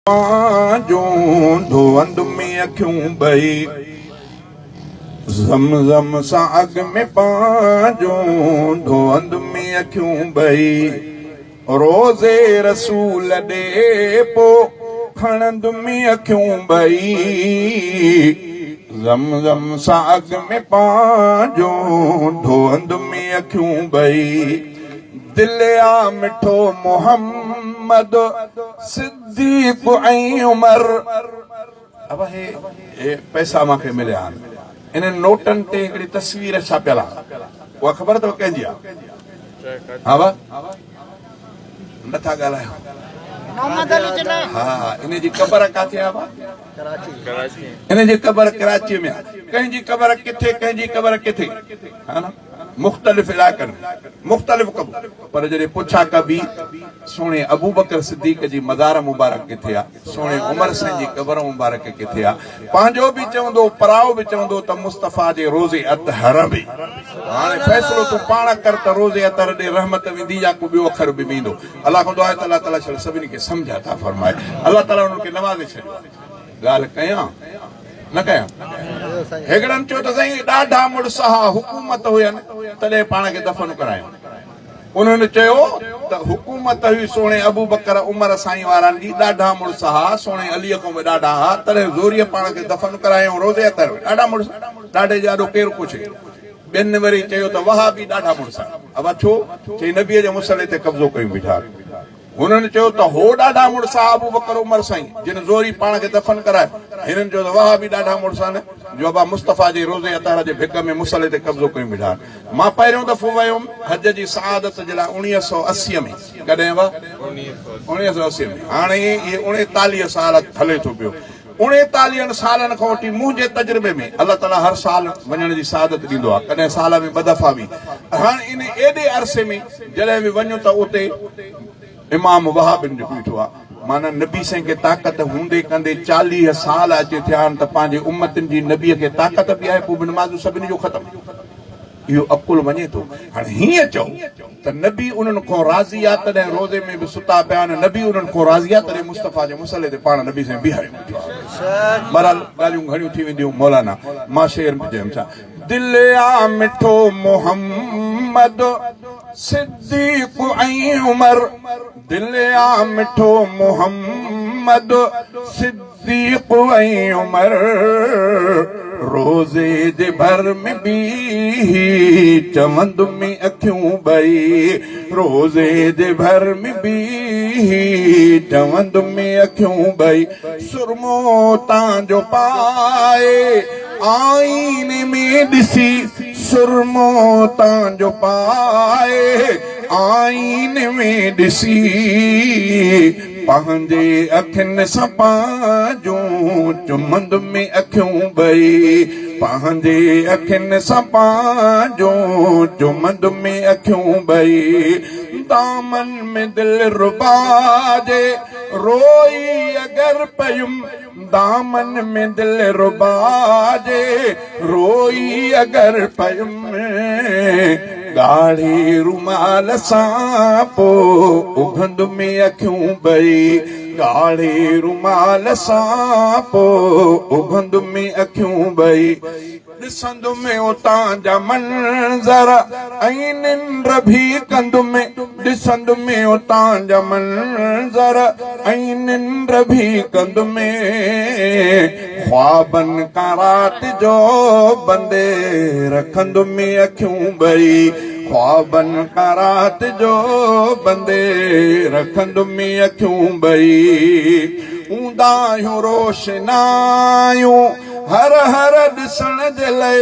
جون ڌوئندم اکيون ٻئي زم زم سان اڳ ۾ پنهنجون ڌوئندم اکيون ٻئي روضي رسول ڏي پو کڻندم اکيون ٻئي زم زم سان اڳ ۾ پنهنجون ڌوئندم اکيون ٻئي دل آ مٺو محمد صديق ۽ عمر. ابا هي پئسا مان کي مليا آهن انهن نوٽن تي هڪڙي تصوير ڇاپيل آهي اها خبر اٿو ڪنهن جي آهي ها با نٿا ڳالهايو محمد علي جناح ها ان جي قبر ڪاٿي آهي با ان جي قبر ڪراچي ۾ آهي ڪنهن جي قبر ڪٿي ڪنهن جي قبر ڪٿي ها نه مختلف علائقن ۾ مختلف قبرون پر جڏهن پڇا ڪبي سهڻي ابوبڪر صديق جي مزار مبارڪ ڪٿي آ سهڻي عمر سائين جي قبر مبارڪ ڪٿي آ پنهنجو به چوندو پرائو به چوندو ته مصطفيٰ جي روضي اطهر به هاڻي فيصلو تون پاڻ ڪر ته روضي اطهر ڏي رحمت ويندي يا ڪو ٻيو اکر به ويندو الله کان دعا آهي ته الله تعاليٰ شل سڀني کي سمجهه عطا فرمائي الله تعاليٰ انهن کي نوازي ڇڏيو آهي. ڳالهه ڪيان نه ڪيان؟ هڪڙن چيو ته سائين ڏاڍا مڙس ها حڪومت هين تڏهن پاڻ کي دفن ڪرايائون. انهن چيو ته حڪومت هئي سهڻي ابوبڪر عمر سائين وارن جي ڏاڍا مڙس ها سهڻي علي کان به ڏاڍا ها تڏهن زوريء پاڻ کي دفن ڪرايائون روضي اطهر ۾ ڏاڍا مڙس ڏاڍي جي آڏو ڪير پڇي. ٻين وري چيو ته وهابي ڏاڍا مڙس آهن. ابا ڇو؟ چئي نبيء جي مصلي تي قبضو ڪيون بيٺا آهن. هنن چيو ته هو ڏاڍا مڙس ها ابوبڪر عمر سائين جن زوري پاڻ کي دفن ڪرايو. هنن چيو ته وهابي ڏاڍا مڙس آهن جو ابا مصطفيٰ جي روضي اطهر جي ڀڪ ۾ مصلي تي قبضو ڪيون بيٺا آهن. مان پهريون دفعو ويم حج جي سعادت جي لاء 1980 ۾. ڪڏهن وا؟ 1980 ۾. هاڻي اهي 39 سال هلي ٿو پيو. اڻيتاليهن سالن کان وٺي منهنجي تجربي ۾ الله تعاليٰ هر سال وڃڻ جي سعادت ڏيندو آهي، ڪڏهن سال ۾ ٻه دفعا به. هاڻ ان ايڏي عرصي ۾ جڏهن به وڃ ته اتي امام وهابين جو بيٺو آهي. معنيٰ نبي سائين کي طاقت هوندي ڪندي 40 سال اچي ٿيا آهن ته پنهنجي امتين جي نبي کي طاقت به آهي پوء به نمازون سڀني جو ختم. اهو عقل وڃي ٿو. هاڻي هيئن چئو ته نبي انهن کان راضي آ تڏهن روضي ۾ به ستا پيا آهن، نبي انهن کان راضي آ تڏهن مصطفيٰ جي مصلي تي پاڻ نبي سائين بيهاريو ويٺو آ. بهرحال ڳالهيون گهڻيون ٿي وينديون مولانا مان شعر به چيم ڇا. دل آ مٺو محمد صديق ۽ عمر دل آ مٺو محمد صديق صديق ۽ عمر روضي جي ڀر ۾ بيهي چوندم اکيون ٻئي روضي جي ڀر ۾ بيهي چوندم اکيون ٻئي سرمو تان جو پائي آئيني ۾ ڏسي سرمو تان جو پائي آئيني ۾ ڏسي پنهنجي اکين سان پنهنجون چمندم اکيون ٻئي پنهنجي اکين سان پنهنجون چمندم اکيون ٻئي دامن ۾ دل ربا جي روئي اگر پيم دامن ۾ دل ربا جي روئي اگر پيم ڳاڙهي رومال سان پو اگهندم اکيون ٻئي ڳاڙهي رومال سان پو اگهندم اکيون ٻئي ڏسندم اتان جا منظر ۽ ننڊ ڀي ڪندم ڏسندم اتان جا منظر ۽ ننڊ ڀي ڪندم خوابن کان رات جو بندي رکندم اکيون ٻئي خوابن کان رات جو بندي رکندم اکيون ٻئي اونداهيون روشنايون هر هر ڏسڻ جي لئي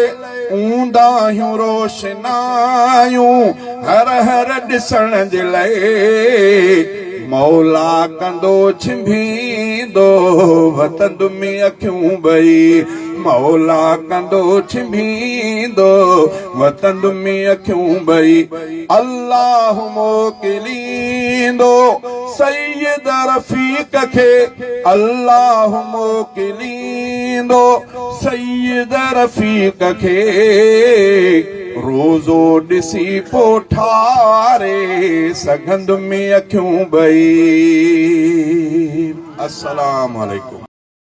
اونداهيون روشنايون هر هر ڏسڻ جي لئي مولا ڪندو ڇنڀيندو وتندم اکيون ٻئي مولا ڪندو ڇنڀيندو وتندم اکيون ٻئي الله موڪليندو سيد رفيق کي الله موڪليندو سيد رفيق کي روزو ڏسي پو ٺاري سگهندم اکيون ٻئي. السلام عليڪم.